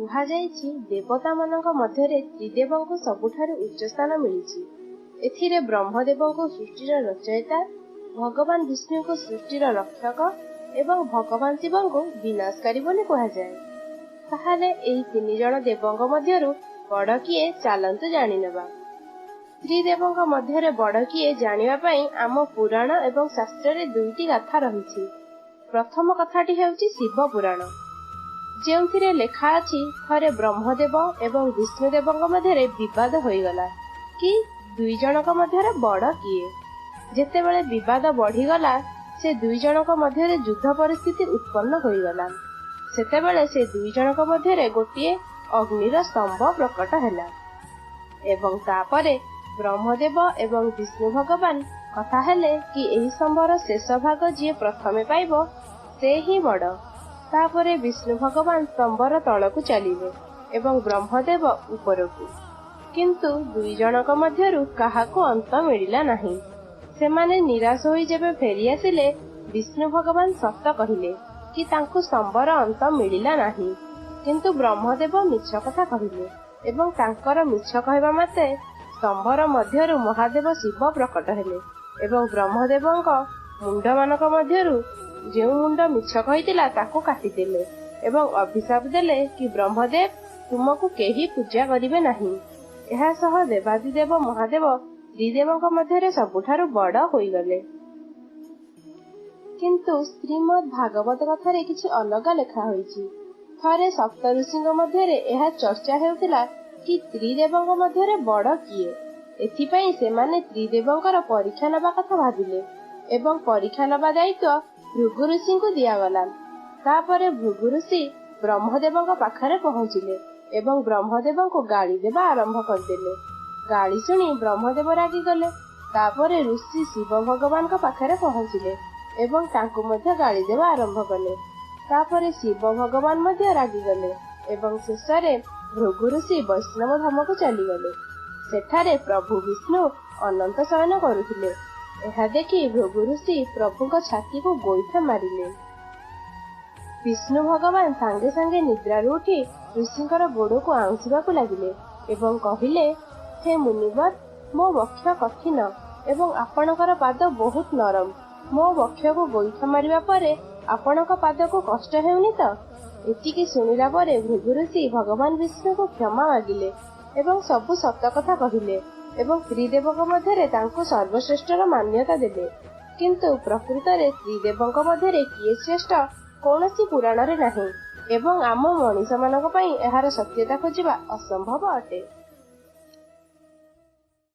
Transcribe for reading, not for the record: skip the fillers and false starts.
କୁହାଯାଇଛି, ଦେବତାମାନଙ୍କ ମଧ୍ୟରେ ତ୍ରିଦେବଙ୍କୁ ସବୁଠାରୁ ଉଚ୍ଚ ସ୍ଥାନ ମିଳିଛି। ଏଥିରେ ବ୍ରହ୍ମଦେବଙ୍କୁ ସୃଷ୍ଟିର ରଚୟିତା, ଭଗବାନ ବିଷ୍ଣୁଙ୍କୁ ସୃଷ୍ଟିର ରକ୍ଷକ ଏବଂ ଭଗବାନ ଶିବଙ୍କୁ ବିନାଶକାରୀ ବୋଲି କୁହାଯାଏ। ତାହେଲେ ଏହି ତିନି ଜଣ ଦେବଙ୍କ ମଧ୍ୟରୁ ବଡ଼ କିଏ, ଚାଲନ୍ତୁ ଜାଣିନେବା। ତ୍ରିଦେବଙ୍କ ମଧ୍ୟରେ ବଡ଼ କିଏ ଜାଣିବା ପାଇଁ ଆମ ପୁରାଣ ଏବଂ ଶାସ୍ତ୍ରରେ ଦୁଇଟି ଗାଥା ରହିଛି। ପ୍ରଥମ କଥାଟି ହେଉଛି ଶିବ ପୁରାଣ, ଯେଉଁଥିରେ ଲେଖା ଅଛି, ଥରେ ବ୍ରହ୍ମଦେବ ଏବଂ ବିଷ୍ଣୁଦେବଙ୍କ ମଧ୍ୟରେ ବିବାଦ ହୋଇଗଲା କି ଦୁଇ ଜଣଙ୍କ ମଧ୍ୟରେ ବଡ଼ କିଏ। ଯେତେବେଳେ ବିବାଦ ବଢିଗଲା, ସେ ଦୁଇ ଜଣଙ୍କ ମଧ୍ୟରେ ଯୁଦ୍ଧ ପରିସ୍ଥିତି ଉତ୍ପନ୍ନ ହୋଇଗଲା। ସେତେବେଳେ ସେ ଦୁଇ ଜଣଙ୍କ ମଧ୍ୟରେ ଗୋଟିଏ ଅଗ୍ନିର ସ୍ତମ୍ଭ ପ୍ରକଟ ହେଲା ଏବଂ ତାପରେ ବ୍ରହ୍ମଦେବ ଏବଂ ବିଷ୍ଣୁ ଭଗବାନ କଥା ହେଲେ କି ଏହି ସ୍ତମ୍ଭର ଶେଷ ଭାଗ ଯିଏ ପ୍ରଥମେ ପାଇବ ସେ ହିଁ ବଡ଼। ତାପରେ ବିଷ୍ଣୁ ଭଗବାନ ସ୍ତମ୍ଭର ତଳକୁ ଚାଲିଲେ ଏବଂ ବ୍ରହ୍ମଦେବ ଉପରକୁ, କିନ୍ତୁ ଦୁଇ ଜଣଙ୍କ ମଧ୍ୟରୁ କାହାକୁ ଅନ୍ତ ମିଳିଲା ନାହିଁ। ସେମାନେ ନିରାଶ ହୋଇ ଯେବେ ଫେରିଆସିଲେ, ବିଷ୍ଣୁ ଭଗବାନ ସତ କହିଲେ କି ତାଙ୍କୁ ସ୍ତମ୍ଭର ଅନ୍ତ ମିଳିଲା ନାହିଁ, କିନ୍ତୁ ବ୍ରହ୍ମଦେବ ମିଛ କଥା କହିଲେ ଏବଂ ତାଙ୍କର ମିଛ କହିବା ମାତ୍ରେ ସ୍ତମ୍ଭର ମଧ୍ୟରୁ ମହାଦେବ ଶିବ ପ୍ରକଟ ହେଲେ ଏବଂ ବ୍ରହ୍ମଦେବଙ୍କ ମୁଣ୍ଡମାନଙ୍କ ମଧ୍ୟରୁ ଯେଉଁ ମୁଣ୍ଡ ମିଛ କହିଥିଲା ତାକୁ କାଟିଦେଲେ ଏବଂ ଅଭିଶାପ ଦେଲେ କି ବ୍ରହ୍ମଦେବ, ତୁମକୁ କେହି ପୂଜା କରିବେ ନାହିଁ। ଏହା ସହ ଦେବାଦିଦେବ ମହାଦେବ ତ୍ରିଦେବଙ୍କ ମଧ୍ୟରେ ସବୁଠାରୁ ବଡ଼ ହୋଇଗଲେ। କିନ୍ତୁ ଶ୍ରୀମଦ୍ ଭାଗବତ କଥାରେ କିଛି ଅଲଗା ଲେଖା ହୋଇଛି। ଥରେ ସପ୍ତ ଋଷିଙ୍କ ମଧ୍ୟରେ ଏହା ଚର୍ଚ୍ଚା ହେଉଥିଲା କି ତ୍ରିଦେବଙ୍କ ମଧ୍ୟରେ ବଡ଼ କିଏ। ଏଥିପାଇଁ ସେମାନେ ତ୍ରିଦେବଙ୍କର ପରୀକ୍ଷା ନେବା କଥା ଭାବିଲେ ଏବଂ ପରୀକ୍ଷା ନେବା ଦାୟିତ୍ୱ ଭୃଗୁ ଋଷିଙ୍କୁ ଦିଆଗଲା। ତାପରେ ଭୃଗୁ ଋଷି ବ୍ରହ୍ମଦେବଙ୍କ ପାଖରେ ପହଞ୍ଚିଲେ ଏବଂ ବ୍ରହ୍ମଦେବଙ୍କୁ ଗାଳି ଦେବା ଆରମ୍ଭ କରିଦେଲେ। ଗାଳି ଶୁଣି ବ୍ରହ୍ମଦେବ ରାଗିଗଲେ। ତାପରେ ଋଷି ଶିବ ଭଗବାନଙ୍କ ପାଖରେ ପହଞ୍ଚିଲେ ଏବଂ ତାଙ୍କୁ ମଧ୍ୟ ଗାଳି ଦେବା ଆରମ୍ଭ କଲେ। ତାପରେ ଶିବ ଭଗବାନ ମଧ୍ୟ ରାଗିଗଲେ ଏବଂ ଶେଷରେ ଭୃଗୁ ଋଷି ବୈଷ୍ଣବ ଧାମକୁ ଚାଲିଗଲେ। ସେଠାରେ ପ୍ରଭୁ ବିଷ୍ଣୁ ଅନନ୍ତ ଶୟନ କରୁଥିଲେ। ଏହା ଦେଖି ଭୃଗୁ ଋଷି ପ୍ରଭୁଙ୍କ ଛାତିକୁ ଗୋଇଠା ମାରିଲେ। ବିଷ୍ଣୁ ଭଗବାନ ସାଙ୍ଗେ ସାଙ୍ଗେ ନିଦ୍ରାରୁ ଉଠି ଋଷିଙ୍କର ଗୋଡକୁ ଆଉଁସିବାକୁ ଲାଗିଲେ ଏବଂ କହିଲେ, ହେ ମୁନିବର, ମୋ ବକ୍ଷ କଠିନ ଏବଂ ଆପଣଙ୍କର ପାଦ ବହୁତ ନରମ। ମୋ ବକ୍ଷକୁ ଗୋଇଠା ମାରିବା ପରେ ଆପଣଙ୍କ ପାଦକୁ କଷ୍ଟ ହେଉନି ତ? ଏତିକି ଶୁଣିଲା ପରେ ଭୃଗୁ ଋଷି ଭଗବାନ ବିଷ୍ଣୁଙ୍କୁ କ୍ଷମା ମାଗିଲେ ଏବଂ ସବୁ ସତ କଥା କହିଲେ ଏବଂ ତ୍ରିଦେବଙ୍କ ମଧ୍ୟରେ ତାଙ୍କୁ ସର୍ବଶ୍ରେଷ୍ଠର ମାନ୍ୟତା ଦେଲେ। କିନ୍ତୁ ପ୍ରକୃତରେ ତ୍ରିଦେବଙ୍କ ମଧ୍ୟରେ କିଏ ଶ୍ରେଷ୍ଠ କୌଣସି ପୁରାଣରେ ନାହିଁ ଏବଂ ଆମ ମଣିଷମାନଙ୍କ ପାଇଁ ଏହାର ସତ୍ୟତା ଖୋଜିବା ଅସମ୍ଭବ ଅଟେ।